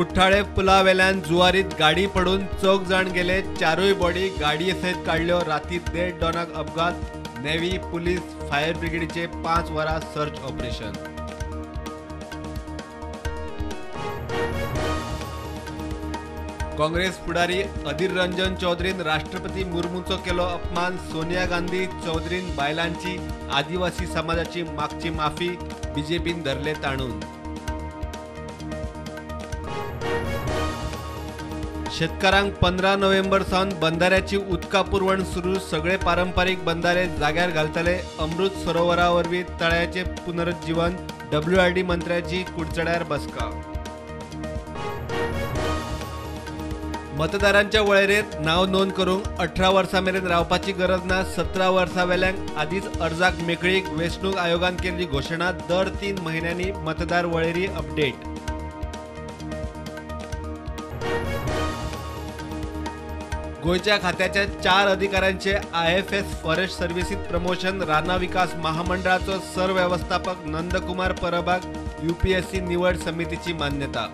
कुठ्ठाळे पुलावेल्यान जुवारीत गाडी पडून 4 जाण गेले, 4 बॉडी गाडये सयत काडल्यो। राती 1:30 अपघात, नेव्ही पुलीस फायर ब्रिगेडीचे 5 वरां सर्च ऑपरेशन। काँग्रेस फुडारी अधीर रंजन चौधरीन राष्ट्रपती मुर्मूचो केलो अपमान, सोनिया गांधी चौधरीन बायलांची आदिवासी समाजाची मागची माफी, बीजेपीन धरले ताणून। शेतकारांक 15 नोव्हेंबर सावन बंधाऱ्याची उदका पुरवण सुरू, सगळे पारंपारीक बंधारे जाग्यार घालतले। अमृत सरोवरा वरवीं तळ्याचे पुनरुज्जीवन, WRD मंत्र्याची कुडचड्यार बसका। मतदारांच्या वळेरेंत नांव नोंद करूंक 18 वर्सां मेरेन रावपाची गरज ना, 17 वर्सां वेल्यांक आदींच अर्जाक मेकळीक, वेंचणूक आयोगान केल्ली घोशणा, दर 3 म्हयन्यांनी मतदार वळेरी अपडेट। गोंयच्या खात्याच्या 4 अधिकाऱ्यांचे IFS forest सर्व्हिसीत प्रमोशन, रानां विकास महामंडळाचो सरव्यवस्थापक नंदकुमार परबाक UPSC निवड समितीची मान्यता।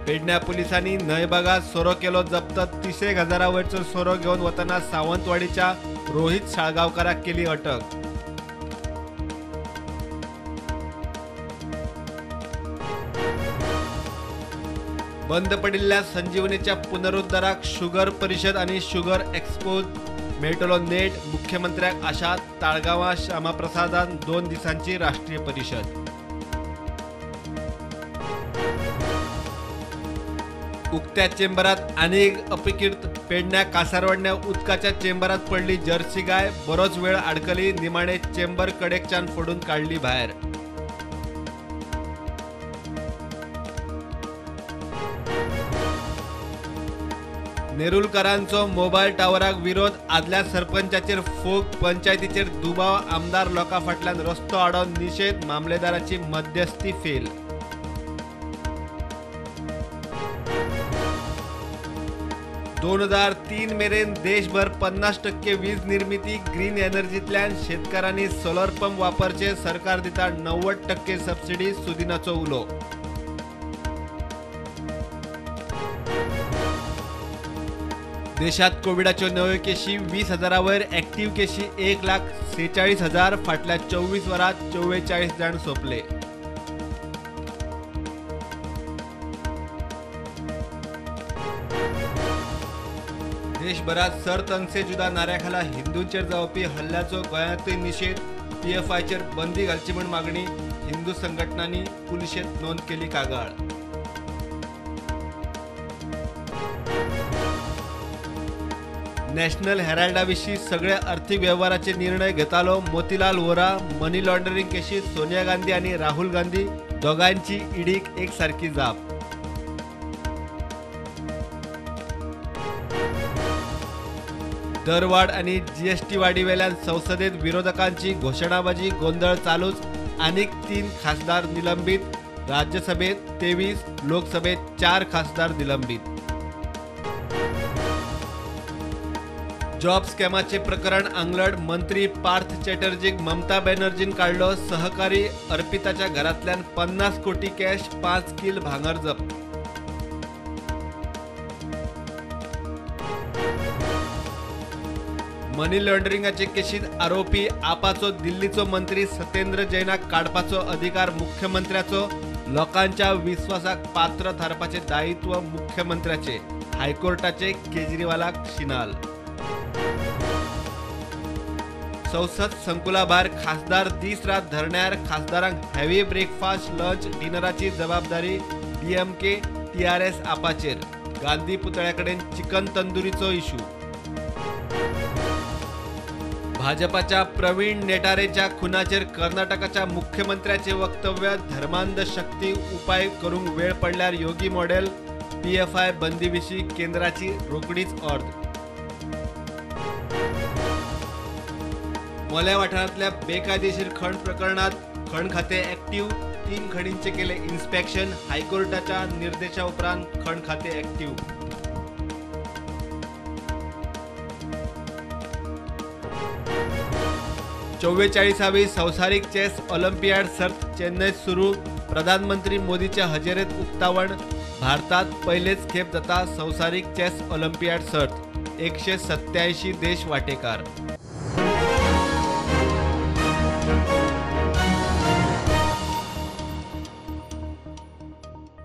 पेडण्या पुलिसांनी न्हंयबागात सोरो केलो जप्त, 30 हजारा वयरचो सोरो घेवन वतना सावंतवाडीच्या रोहित साळगांवकाराक केली अटक। बंद पडिल्ल्या संजीवनीच्या पुनरुद्धाराक शुगर परिषद आनी शुगर एक्सपोज मेळटलो नेट, मुख्यमंत्र्याक आशा, ताळगांवां श्यामाप्रसादान 2 दिसांची राष्ट्रीय परिषद। उक्त्या चेंबरात आनीक अपकीर्त, पेडण्या कासारवाडण्या उदकाच्या चेंबरात पडली जर्सी गाय, बरोच वेळ आडकली, निमाणे चेंबर कडेकच्यान फोडून काडली भायर। नेरुलकारांचो मोबायल टावराक विरोध, आदल्या सरपंचाचेर फोग, पंचायतीचेर दुबाव, आमदार लोकां फाटल्यान रस्तो आडोवन निशेध, मामलेदाराची मध्यस्थी फेल। 2003 मेरेन देशभर 50% वीज निर्मिती ग्रीन एनर्जींतल्यान, शेतकारांनी सोलर पंप वापरचे, सरकार दिता 90% सबसिडी, सुदिनाचो उलो। देशात कोविडाच्यो नव्यो केशी 20,000 वयर, ऍक्टिव्ह केशी 1,46,000, फाटल्या 24 वरांत 44 जाण सोंपले। देशभरात सर तनसे जुदा नाऱ्याखाला हिंदूंचेर जावपी हल्ल्याचो गोंयांतूय निशेध, PFIचेर बंदी घालची म्हूण मागणी, हिंदू संघटनांनी पुलिशेंत नोंद केली कागाळ। नॅशनल हेराल्डा विशीं सगळे अर्थीक वेव्हाराचे निर्णय घेतालो मोतीलाल वोरा, मनी लॉन्ड्रिंग केशीत सोनिया गांधी आनी राहुल गांधी दोगांयची ईडीक एकसारकी जाप। दरवाड आनी GST वाडीवेल्यान संसदेत विरोधकांची घोशणाबाजी, गोंदळ चालूच, आनीक 3 खासदार निलंबीत, राज्यसभेत 23, लोकसभेत 4 खासदार निलंबीत। जॉब स्कॅमाचे प्रकरण आंगलड, मंत्री पार्थ चॅटर्जीक ममता बॅनर्जीन काडलो, सहकारी अर्पिताच्या घरांतल्यान 50 कोटी कॅश, 5 किल भांगर जप्त। मनी लॉन्ड्रिंगाचे केशीत आरोपी आपाचो दिल्लीचो मंत्री सत्येंद्र जैनाक काडपाचो अधिकार मुख्यमंत्र्याचो, लोकांच्या विस्वासाक पात्र थारपाचे दायित्व मुख्यमंत्र्याचे, हायकोर्टाचे केजरीवालाक शिनाल। संसद संकुलाभायर खासदार दीस रात धरण्यार, खासदारांक हेवी ब्रेकफास्ट लंच डिनराची जबाबदारी DMK TRS आपाचेर, गांधी पुतळ्याकडेन चिकन तंदुरीचो इशू। भाजपाच्या प्रवीण नेटारेच्या खुनाचेर कर्नाटकाच्या मुख्यमंत्र्याचे वक्तव्य, धर्मांध शक्ती उपाय करूंक वेळ पडल्यार योगी मॉडेल, PFI बंदी विशीं केंद्राची रोखडीच ऑर्द। मोल्या वाठारांतल्या बेकायदेशीर खण प्रकरणात खण खाते ऍक्टिव्ह, 3 खणींचे केले इन्स्पेक्शन, हायकोर्टाच्या निर्देशा उपरांत खण खाते ऍक्टिव्ह। 44वी संवसारीक चेस ऑलिम्पियाड सर्त चेन्नयत सुरू. प्रधानमंत्री मोदीच्या हजेरेत उक्तावण. भारतात पयलेच खेप जाता संवसारीक चेस ऑलिम्पियाड सर्त. 187 देश वाटेकार.